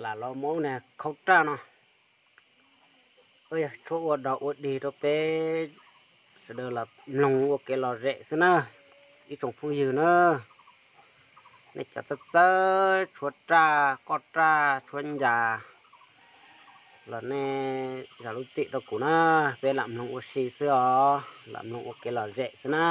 Lam los muab niag khaub raj no, yog tshuab ua dog ua dig rau peb sawv daws los mloog ua kev lom zem xwb na, ib tsoom phooj ywg na. Nej cov txawj txawj tshuab raj, qoj raj, tshuab ncas los nej zam lub txim rau kuv na, peb lam mloog ua si xwb os, lam mloog ua kev lom zem xwb na.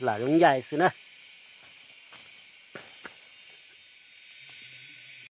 Lam zoo ncaim xwb na.